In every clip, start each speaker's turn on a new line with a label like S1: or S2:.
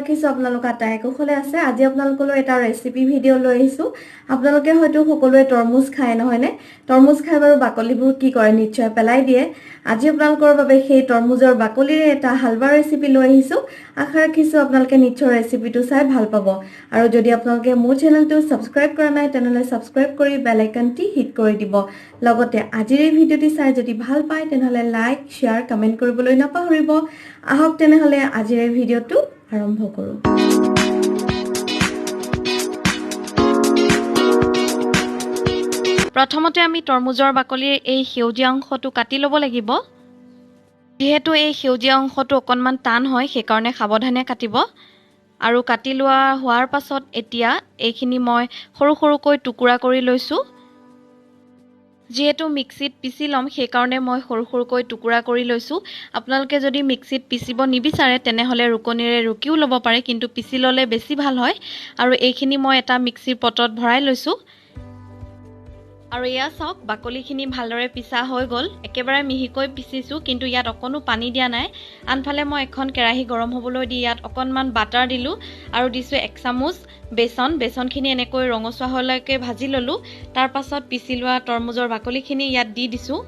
S1: ৰাখিছোঁ আপোনালোক আটাই কুশলে আছে। আজি আপোনালোকলৈ এটা ৰেচিপি ভিডিঅ' লৈ আহিছোঁ। আপোনালোকে হয়তো সকলোৱে তৰমুজ খায় নহয়নে? তৰমুজ খাই বাৰু বাকলিবোৰ কি কৰে, নিশ্চয় পেলাই দিয়ে। আজি আপোনালোকৰ বাবে সেই তৰমুজৰ বাকলিৰে এটা হালৱা ৰেচিপি লৈ আহিছোঁ। আশা ৰাখিছোঁ আপোনালোকে নিশ্চয় ৰেচিপিটো চাই ভাল পাব। আৰু যদি আপোনালোকে মোৰ চেনেলটো ছাবস্ক্ৰাইব কৰা নাই, তেনেহ'লে ছাবস্ক্ৰাইব কৰি বেল আইকনটি হিট কৰি দিব। লগতে আজিৰ এই ভিডিঅ'টি চাই যদি ভাল পায়, তেনেহ'লে লাইক, শ্বেয়াৰ, কমেণ্ট কৰিবলৈ নাপাহৰিব। আহক তেনেহ'লে আজিৰ এই ভিডিঅ'টো আৰম্ভ কৰোঁ।
S2: প্ৰথমতে আমি তৰমুজৰ বাকলিৰ এই সেউজীয়া অংশটো কাটি ল'ব লাগিব। যিহেতু এই সেউজীয়া অংশটো অকণমান টান হয়, সেইকাৰণে সাৱধানে কাটিব। আৰু কাটি লোৱা হোৱাৰ পাছত এতিয়া এইখিনি মই সৰু সৰুকৈ টুকুৰা কৰি লৈছোঁ। যিহেতু মিক্সিত পিচি ল'ম, সেইকাৰণে মই সৰু সৰুকৈ টুকুৰা কৰি লৈছোঁ। আপোনালোকে যদি মিক্সিত পিচিব নিবিচাৰে, তেনেহ'লে ৰুকনিৰে ৰুকিও ল'ব পাৰে, কিন্তু পিচি ল'লে বেছি ভাল হয়। আৰু এইখিনি মই এটা মিক্সিৰ পটত ভৰাই লৈছোঁ। আৰু এয়া চাওক, বাকলিখিনি ভালদৰে পিচা হৈ গ'ল। একেবাৰে মিহিকৈ পিচিছোঁ, কিন্তু ইয়াত অকণো পানী দিয়া নাই। আনফালে মই এখন কেৰাহী গৰম হ'বলৈ দি ইয়াত অকণমান বাটাৰ দিলোঁ আৰু দিছোঁ এক চামুচ বেচন। বেচনখিনি এনেকৈ ৰঙচুৱা হোৱালৈকে ভাজি ল'লোঁ। তাৰ পাছত পিচি লোৱা তৰমুজৰ বাকলিখিনি ইয়াত দি দিছোঁ।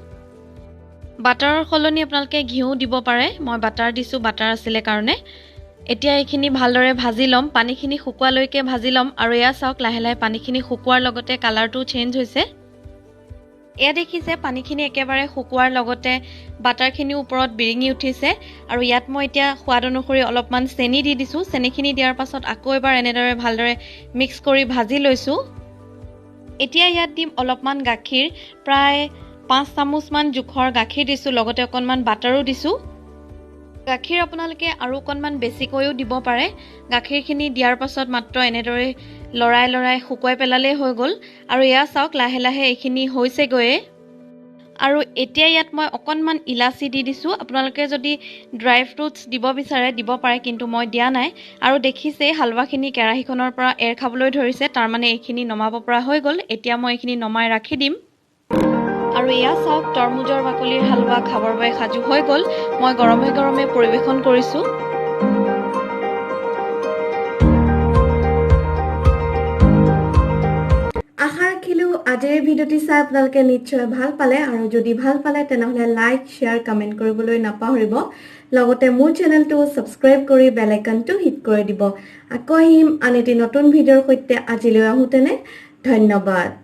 S2: বাটাৰৰ সলনি আপোনালোকে ঘিউ দিব পাৰে, মই বাটাৰ দিছোঁ, বাটাৰ আছিলে কাৰণে। এতিয়া এইখিনি ভালদৰে ভাজি ল'ম, পানীখিনি শুকোৱালৈকে ভাজি ল'ম। আৰু এয়া চাওক, লাহে লাহে পানীখিনি শুকোৱাৰ লগতে কালাৰটোও চেঞ্জ হৈছে। এয়া দেখিছে, পানীখিনি একেবাৰে শুকোৱাৰ লগতে বাটাৰখিনিও ওপৰত বিৰিঙি উঠিছে। আৰু ইয়াত মই এতিয়া সোৱাদ অনুসৰি অলপমান চেনি দি দিছোঁ। চেনিখিনি দিয়াৰ পাছত আকৌ এবাৰ এনেদৰে ভালদৰে মিক্স কৰি ভাজি লৈছোঁ। এতিয়া ইয়াত দিম অলপমান গাখীৰ, প্ৰায় 5 চামুচমান জোখৰ গাখীৰ দিছোঁ, লগতে অকণমান বাটাৰো দিছোঁ। গাখীৰ আপোনালোকে আৰু অকণমান বেছিকৈও দিব পাৰে। গাখীৰখিনি দিয়াৰ পাছত মাত্ৰ এনেদৰে লৰাই লৰাই শুকুৱাই পেলালেই হৈ গ'ল। আৰু এয়া চাওক, লাহে লাহে এইখিনি হৈছেগৈয়ে। আৰু এতিয়া ইয়াত মই অকণমান ইলাচি দি দিছোঁ। আপোনালোকে যদি ড্ৰাই ফ্ৰুটছ দিব বিচাৰে দিব পাৰে, কিন্তু মই দিয়া নাই। আৰু দেখিছেই হালৱাখিনি কেৰাহীখনৰ পৰা এৰ খাবলৈ ধৰিছে, তাৰমানে এইখিনি নমাব পৰা হৈ গ'ল। এতিয়া মই এইখিনি নমাই ৰাখি দিম। আৰু এয়া চাওক, তৰমুজৰ বাকলিৰ হালৱা খাবৰ বাবে সাজু হৈ গ'ল। মই গৰমে গৰমে পৰিৱেশন কৰিছোঁ।
S1: আশা ৰাখিলোঁ আজিৰ এই ভিডিঅ'টি চাই আপোনালোকে নিশ্চয় ভাল পালে। আৰু যদি ভাল পালে, তেনেহ'লে লাইক, শ্বেয়াৰ, কমেণ্ট কৰিবলৈ নাপাহৰিব। লগতে মোৰ চেনেলটো ছাবস্ক্ৰাইব কৰি বেল আইকনটো হিট কৰি দিব। আকৌ আহিম আন এটি নতুন ভিডিঅ'ৰ সৈতে। আজিলৈ আহোঁ তেনে, ধন্যবাদ।